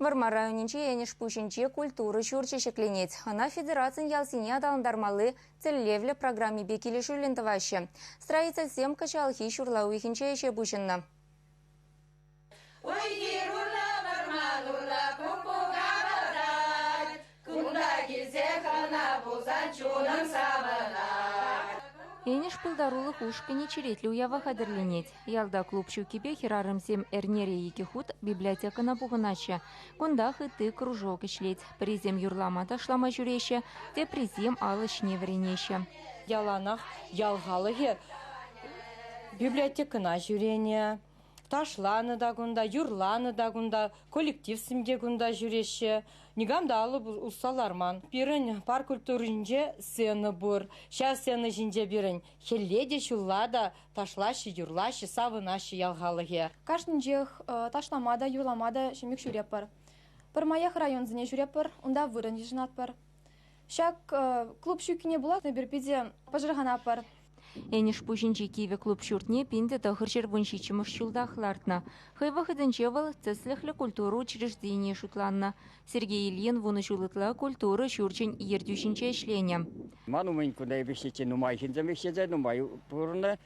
Вӑрмар районӗнчи Энӗшпуҫӗнче культура ҫурчӗ ҫӗкленет. Ӑна федерацин ялсене аталантармалли тӗллевлӗ программипе килӗшӳллӗн тӑваҫҫӗ. Строительсем кӑҫалхи ҫурла уйӑхӗнче ӗҫе пуҫӑннӑ. Уй-хир урлӑ, вӑрман урлӑ куккук авӑтать. Кунта килсе хӑна пулсан чунӑм савӑнать. Энӗш пултарулӑх ушкӑнӗ черетлӗ уява хатӗрленет. Ялта клуб ҫуккипе хӗрарӑмсем эрнере икӗ хут библиотекӑна пухӑнаҫҫӗ. Кунтах ытти кружок ӗҫлет. Пӗрисем юрлама-ташлама ҫӳреҫҫӗ, теприсем ал ӗҫне вӗренеҫҫӗ. Яланах ял халӑхӗ библиотекӑна ҫӳренӗ. Ташланӑ та кунта, юрланӑ та кунта, коллективсем те кунта ҫӳреҫҫӗ. Никам та алӑ усса ларман. Пирӗн парк культуринче сцена пур. Ҫав сцена ҫинче пирӗн хӗлле те, ҫулла та ташлаҫҫӗ, юрлаҫҫӗ, савӑнаҫҫӗ ял халӑхӗ. Кашнинчех ташлама та, юрлама та ҫимӗк ҫӳретпӗр. Пӗрмаях районсене ҫӳретпӗр, унта вырӑн йышӑнатпӑр. Ҫак клуб ҫуккине пула эпир питӗ пӑшӑрханатпӑр. Энӗшпуҫӗнчи кивӗ клуб ҫуртне 1917 ҫултах лартнӑ. Хӑй вӑхӑтӗнче вӑл тӗслӗхлӗ культура учрежденийӗ шутланнӑ. Сергей Ильин вунӑ ҫул ытла культура ҫурчӗн ертӳҫинче ӗҫленӗ. Ман умӗн кунта эпӗ ӗҫлетчӗ нумай ҫынсем ӗҫлесе нумай пурӑннӑ.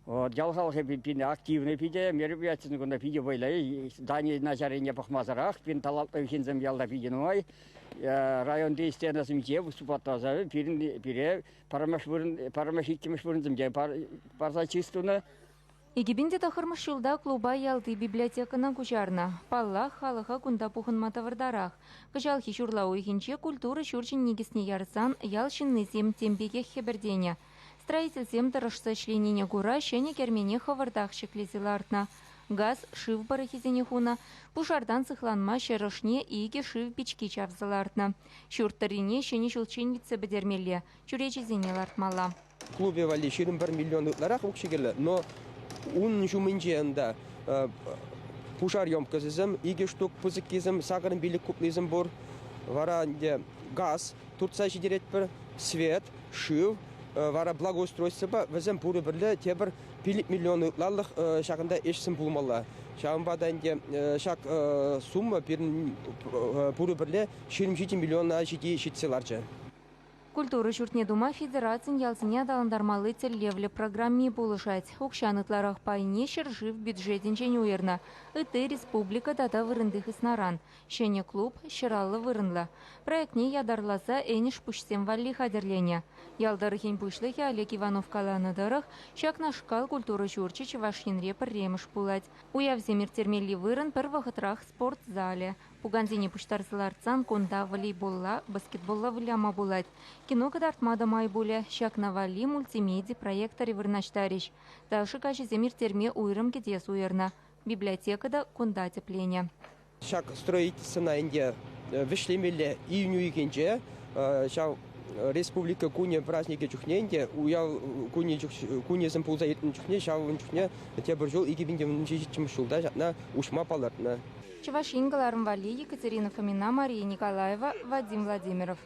Вот, ял халӑхӗ питӗ активный питӗ, мероприятисем кунта питӗ вӑйлӑ. Здани начаррине пӑхмасӑрах пин талантлӑ ҫынсем ялта питӗ нумай. Районти стенасенче выступать пирӗн пире пӗрремӗш вырӑн, пӗрремӗш иккӗмӗш вырӑнсенче парса чыс тунӑ. 2009 ҫулта клуба ялти библиотекӑна куҫарнӑ. Паллах, халӑха кунта пухӑнма тӑвӑртарах. Кӑҫалхи ҫурла уйӑхӗнче культура ҫурчӗн никӗсне ярсан ял ҫыннисем тем пекех хӗпӗртенӗ. Строительсем тӑрӑшса ӗҫленине кура ҫӗнӗ кермене хӑвӑртах ҫӗклесе лартнӑ. Газ, шыв пӑрӑхӗсене хунӑ, пушартан сыхланма ҫӗр ӑшне икӗ шыв пички чавса лартнӑ. Ҫурт тӑррине ҫӗнӗ ҫулччен витсе пӗтермелле, чӳречесене лартмалла. Клубӗ валли 21 миллион ытларах укҫа кирлӗ, но ун ҫумӗнче ӗнтӗ пушар емкостӗсем икӗ штук пысӑккисем, сакӑрӑн пилӗк кублисем пур. Вара ӗнтӗ газ туртса ҫитеретпӗр, свет, шыв, вара благоустройствӑпа вӗсем пурӗ пӗрле тепӗр 5 миллион ытлалӑх ҫакӑнта ӗҫсем пулмалла. Ҫавӑнпа та ӗнтӗ ҫак сумма пирӗн пурӗ пӗрле 27 миллиона ҫити ҫитсе ларчӗ. Культура ҫуртне тума федерацин ялсене аталантармалли тӗллевлӗ программи пулӑшать. Укҫан ытларах пайне ҫӗршыв бюджетӗнчен уйӑрнӑ. Ытти республика тата вырӑнти хыснаран. Ҫӗнӗ клуб ҫӑраллӑ вырӑнлӑ. Проектне ятарласа Энӗшпуҫсем валли хатӗрленӗ. Ял тӑрӑхӗн пуҫлӑхӗ Олег Иванов каланӑ тӑрӑх, ҫакнашкал культура ҫурчӗ Чӑваш Енре пӗрремӗш пулать. Уявсем ирттермелли вырӑн пӗр вӑхӑтрах спорт залӗ. Пукансене пуҫтарса лартсан кунта волейболла, баскетболла выляма пулать. Кино кӑтартма та май пулӗ. Ҫакна валли мультимеди проекторӗ вырнаҫтарӗҫ. Ташӑ каҫӗсем ирттерме уйрӑм кӗтес уйӑрнӑ. Библиотека та кунта тӗпленӗ. Ҫак строительствӑна ӗнтӗ вӗҫлемелле июнь уйӑхӗнче ҫав республика кунӗ праздникӗ чухне ӗнтӗ уяв кунӗсем пулса иртнӗ чухне ҫавӑн чухне тепӗр ҫул 2017 ҫулта ҫакна уҫма палӑртнӑ. Чӑваш Ен кӑларӑм валли Екатерина Фомина, Мария Николаева, Вадим Владимиров.